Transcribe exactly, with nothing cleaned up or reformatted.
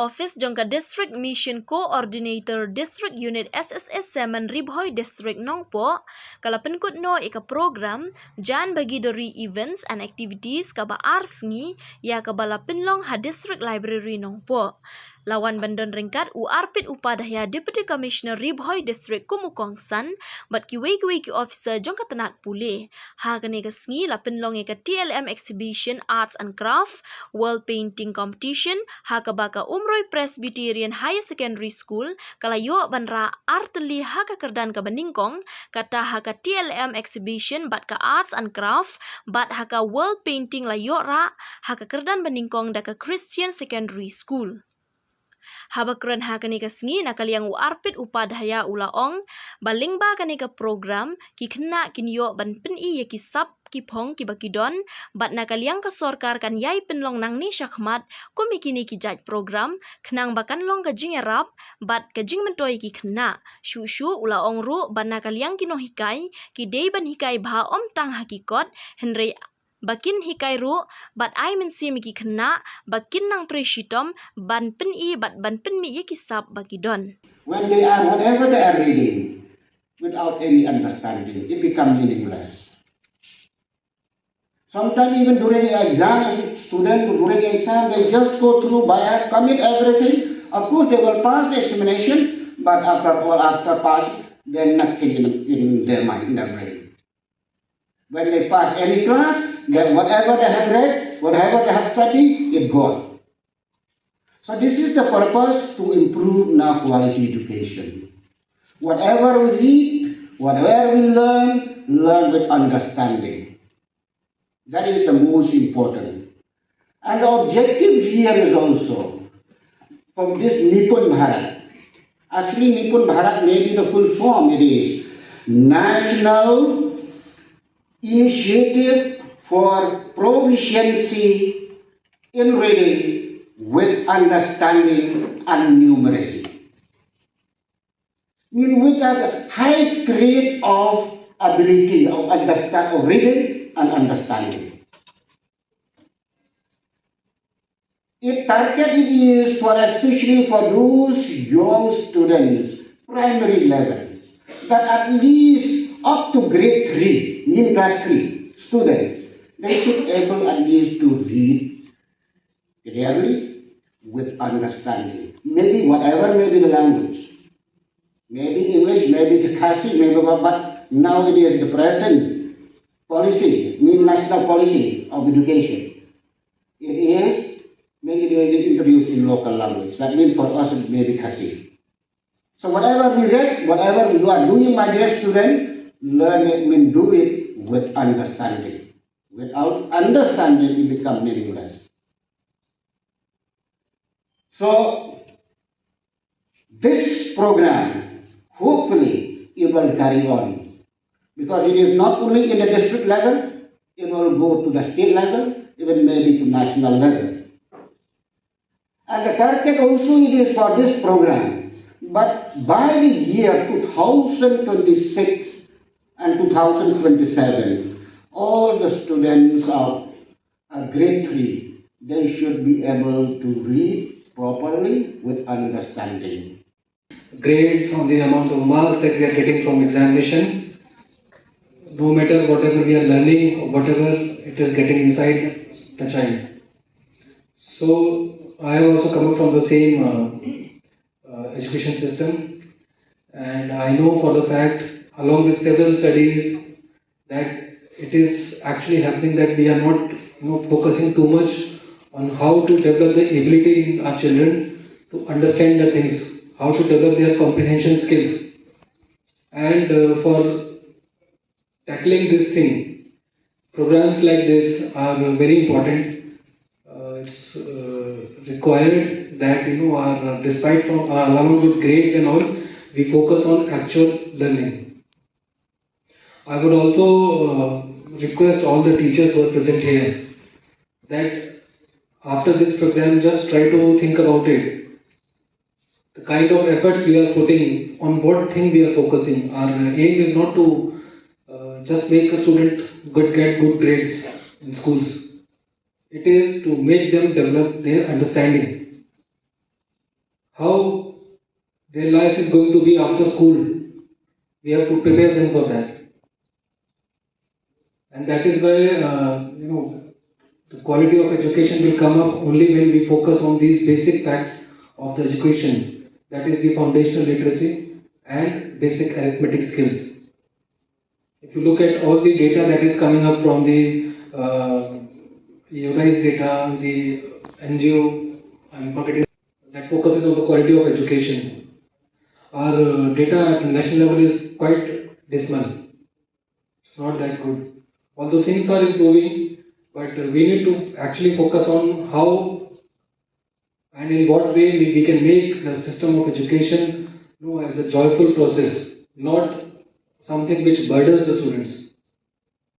Office jong ka District Mission Coordinator District Unit S S S Semen Ri Bhoi District Nongpoh ka la pynkut noh ïa ka program Jan Bhagidari Events and Activities kaba ar sngi ïa kaba la pynlong ha District Library Nongpoh. La wan ban don ryngkat u Arpit Upadhyaya Deputy Commissioner Ri Bhoi District kum u kongsan bad kiwei kiwei ki officer jong ka tnat pule. Ha kane ka sngi la pynlong ïa ka T L M exhibition Arts and Craft, World Painting Competition ha kaba ka Umroi Presbyterian Higher Secondary School ka la ïoh ban rah ar tylli ha ka kyrdan kaba nyngkong, kata ha ka T L M exhibition bad ka Arts and Craft bad ha ka World Painting la ïoh rah ha ka kyrdan ba nyngkong da ka Christian Secondary School. Haba kren ha kane ka sngi na ka liang u Arpit Upadhyaya u la ong ba lyngba kane ka program ki khynnah kin ïoh ban pyni ïa ki sap ki phong kiba ki don bad na ka liang ka sorkar kan ïai pynlong nangne shakhmat kum ïa kine ki jait program khnang ba kan long ka jingïarap bad ka jingmyntoi ïa ki khynnah. Shuh shuh u la ong ruh ba na ka liang ki nonghikai ki dei ban hikai bha ym tang ha ki kot hynrei ba kin hikai ruh bad ai mynsiem ïa ki khynnah ba kin nang trei shitom ban pyni bad ban pynmih ïa ki sap ba ki don. When they are, whatever they are reading, without any understanding, it becomes meaningless. Sometimes even during the exam, students during exam, they just go through by heart, commit everything. Of course, they will pass the examination, but after all, after pass, then nothing in, in their mind, in their brain. When they pass any class, then whatever they have read, whatever they have studied, it gone. So this is the purpose to improve now quality education. Whatever we read, whatever we learn, learn with understanding. That is the most important. And the objective here is also from this Nipun Bharat. Actually, Nipun Bharat may be the full form, it is National Initiative for Proficiency in Reading with Understanding and Numeracy. Mean, with a high grade of ability of understand, of reading and understanding. Its target is for, especially for those young students, primary level, that at least up to grade three, mean class three students, they should able at least to read clearly with understanding. Maybe whatever may be the language. Maybe English, maybe the Khasi, maybe what, but now it is the present policy, mean national policy of education. It is maybe they will introduce in local language. That means for us it may be Khasi. So whatever we read, whatever you are doing, my dear student, learn it, mean do it with understanding. Without understanding, it become meaningless. So this program, hopefully, it will carry on, because it is not only in the district level, it will go to the state level, even maybe to national level. And the target also it is for this program, but by the year two thousand twenty-six and two thousand twenty-seven, all the students of uh, grade three, they should be able to read properly with understanding. Grades, on the amount of marks that we are getting from examination, no matter whatever we are learning or whatever it is getting inside the child. So I have also come up from the same uh, uh, education system, and I know for the fact, along with several studies, that it is actually happening that we are not you know, focusing too much on how to develop the ability in our children to understand the things, how to develop their comprehension skills. And uh, for tackling this thing, programs like this are very important. Uh, it's uh, required that you know, our, despite from our along with grades and all, we focus on actual learning. I would also uh, request all the teachers who are present here that after this program, just try to think about it. The kind of efforts we are putting, on what thing we are focusing. Our aim is not to uh, just make a student good, get good grades in schools. It is to make them develop their understanding. how their life is going to be after school. We have to prepare them for that. And that is why, uh, you know, the quality of education will come up only when we focus on these basic facts of the education, that is the foundational literacy and basic arithmetic skills. If you look at all the data that is coming up from the uh, UNICE data, the N G O, I'm forgetting, that focuses on the quality of education. Our uh, data at the national level is quite dismal. It's not that good. Although things are improving, but uh, we need to actually focus on how and in what way we, we can make the system of education, you know, as a joyful process, not something which burdens the students.